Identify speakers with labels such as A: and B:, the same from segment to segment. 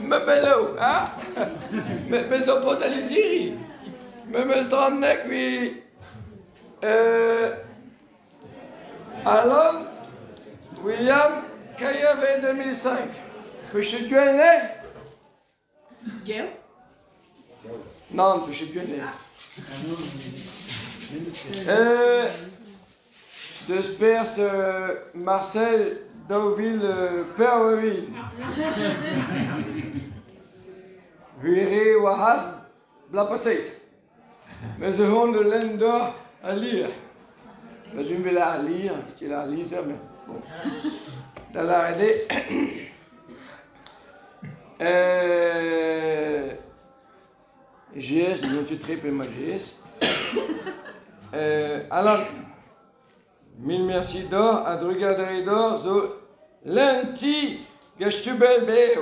A: Ma bello, ha? Me zo paotr al lizhiri. Me 'meus drannek evit Alan William KV 2005. Peseurt gwenn eo?
B: Gev?
A: Nann, peseurt gwenn eo? Deus perzh Marcel 2024. Gwir eo war-c'hoazh bloaz paseet. Me zo c'hoant da lenn deoc'h al lizher. Ma 'z int bet al lizher, ket al lizher, met bon. Da lâret eo GS, n'on ket tre p'emañ GS. Alan, mil mersi deoc'h ha drugarez deoc'h zo lenn-ti gant Stubel bev.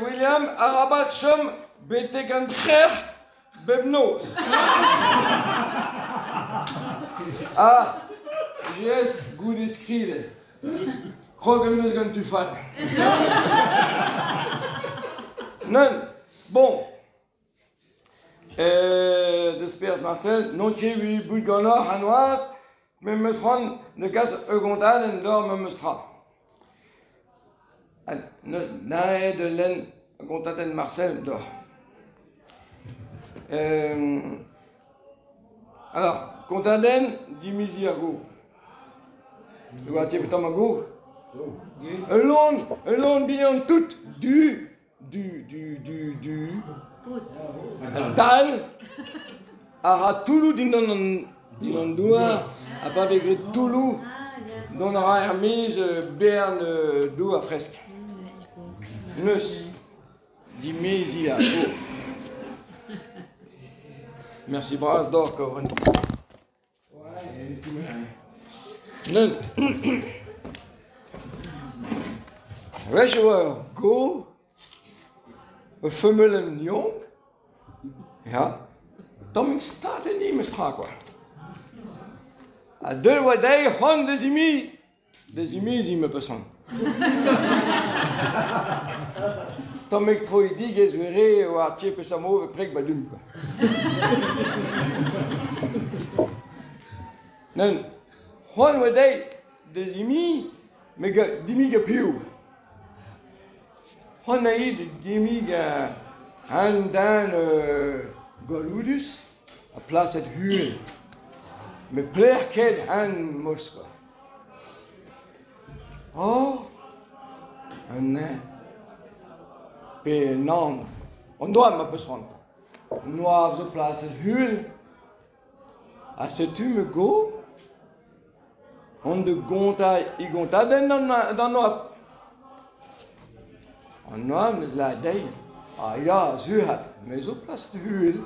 A: William, arabat chom betek an trec'h bep noz. Ah, GS goude skrivet. Krog em eus gant tu fall. Nann, bon. Deus perzh Marcel, n'on ket evit bout ganeoc'h henoazh, met 'm eus c'hoant da gas ur gontadenn deoc'h memes tra. N'eus naet da lenn gontadenn Marcel deoc'h. Alors, kontadenn dimiziñ ar go. Oa ket tamm a go. Ul loen, ul loen bihan tout, du, du, du, du, du. Un dal a ra toulloù dindan an dindan douar ha pa vez graet toulloù dont a ra er-maez bern douar fresk. Neus dimeziñ ar go. Mersi bras deoc'h, Corinne. Neuze Wech e oa ur go, ur feumeulenn yaouank, ya, tammig stad enni memestra kwa. Ha deuet e oa dezhi c'hoant da zimiñ, da zimeziñ ma peus c'hoant. Tammig troidigezh 've re war ti peseurt mod 've preg ba-du kwa. Nann, c'hoant 'oa dezhi da zimiñ met dimiñ gant piv? C'hoant eo da dimiñ gant un den galloudus ha plaset uhel. Met pelec'h ket en Moskva. Oh, un neñv pe nann, an doa ma peus c'hoant. An oabl zo plaset uhel ha setu me go on da gontañ e gontadenn d'an oabl. An oabl 'neus lâret dezhi ah ya sur me zo plaset uhel.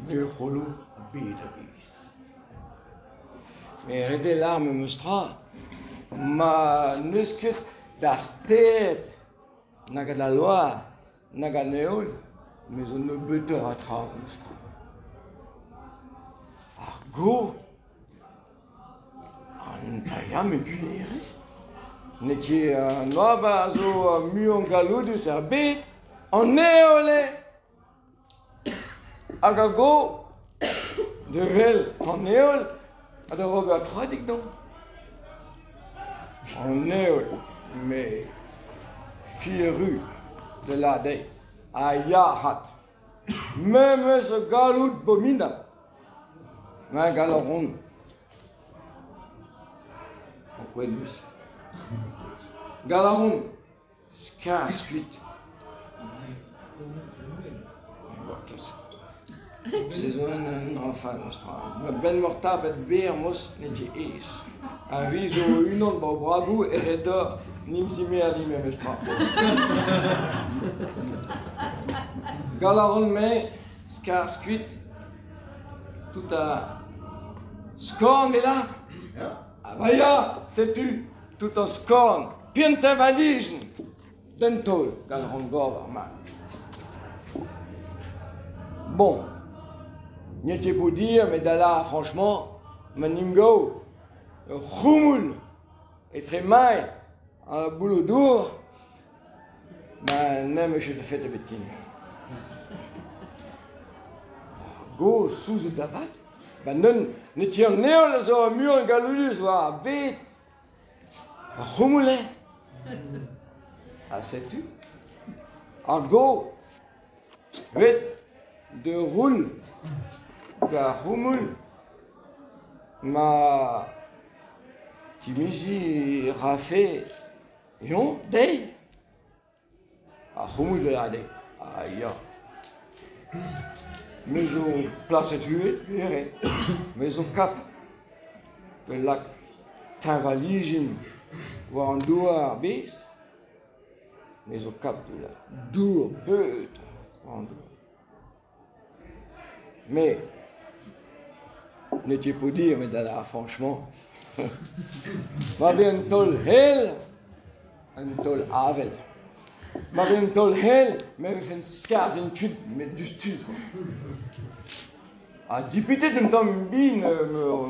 A: Me c'holo ar bed a-bezh. Met ret eo lâr memes tra, ma n'eus ket da stered nag da loar nag an heol, me zo nebeutoc'h a tra memes tra. Ar go An ya met gwir eo. N'eo ket an oabl a zo muiañ galloudus er bed, an heol eo. Hag a go da wel an heol ha da ober troadig deomp. An heol, met fier-ru da lâret dezhi, ha ya 'vat. Memes ur galloud abominabl. Ma gall a ran. Ankouaus. Gall a ran. Skarzh kuit. Se zo un dra fall memes tra. Ma benn 'moc'h tapet berr mos n'eo ket aes. Ar vi zo unan 'ba o bragoù e ret deoc'h n'int zimerdiñ memes tra. Gall a ran-me skarzh kuit tout ar skorn me lâr. Ah ba ya, setu tout an skorn, pienteñvalijenn d'un taol gant ran gober mat. Bon, n'eo ket pour dire, mais da lâr franchement, ma n'im go. Ur c'houmoul etre maen ha boulloù-dour, ma n'em eus ket fet ebet din. Go souzet da vat, ba neun ne ti an heol a zo muiañ galloudus war ar bed. Ur c'houmoul eo. Ha setu ar go bet da roul d'ar c'houmoul ma timiziñ 'rafe eñ dezhi. Ar c'houmoul da lâret eo. Ah ya. Me zo plaset uhel, ivez. Me zo kap da lak teñvalijenn war an douar a-bezh. Me zo kap da lak dour beud war an douar. Mais n'eo ket peogwir met da lâret franchement ma vez un taol hel, un taol avel. Ma vez un taol hel, me 'vefen skarzhet kuit met diouzhtu quoi. Ha dipitet un tamm bihan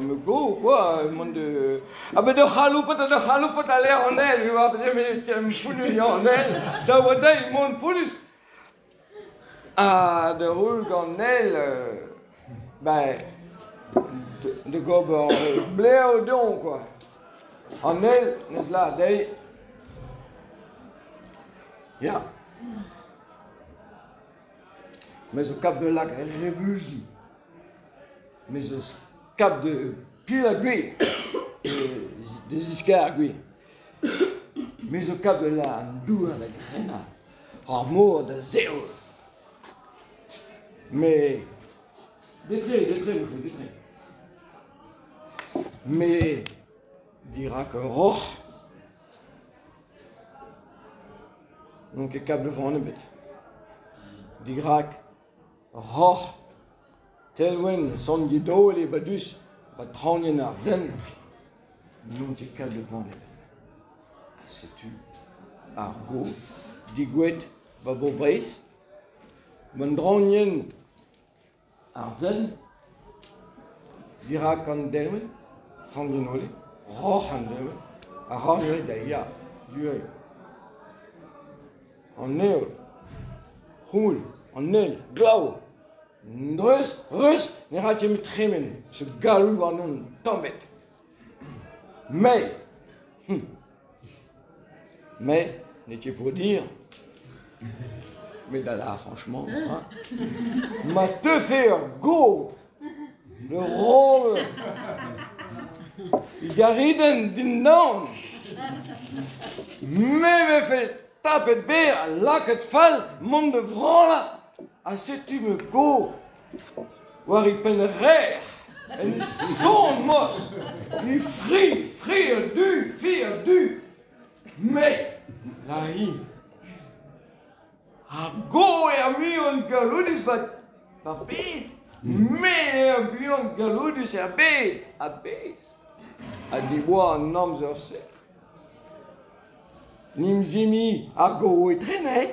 A: me go quoi mont de ah ben d'ur c'haloupat ha d'ur c'haloupat a lec'h an hel, me founnus an hel, da oa dezhi mont founnus. Ha da heul gant el ben da gober blev dezhañ kwa. An eil 'neus lâret dezhi ya. Me zo kap da lakaat revuziñ. Me zo kap da pilañ gwez, da ziskar gwez. Me zo kap da lâret an douar da grenañ. Ar mor da zev. Mais detre, detre, me faut detre. Mais dirak ur roc'h n'on ket kap da vont ebet. Dirak roc'h Telwenn Sant-Gidol e Badus ba traoñienn ar Sent n'on ket kap da vont ebet. Ha setu ar go degouezhet ba Bro-Breizh. Gant draoñienn ar Sent dirak an delwenn Sant-Gwenole, roc'h an delwenn, a ra neuze da ya, du eo. An heol, c'houl, an heol, glav, Dreuz, reuz, ne ra ket met tremen, zo galloud warnon tamm ebet. Mais, mais, n'eo ket pour dire, mais da lâret franchement, ça, ma teufe ur go de roll e garidenn dindan, me 'vefe tapet berr ha lakaet fall mont da vrallañ ha setu me go war e penn-rec'h en e son mos e fri, fri a-du, fri a-du. Me, lâr-hi, ar go eo ar muiañ galloudus 'ba bed, me eo ar muiañ galloudus er bed a-bezh. Ha diboa an amzer-se. N'em zimi ar go etrenek.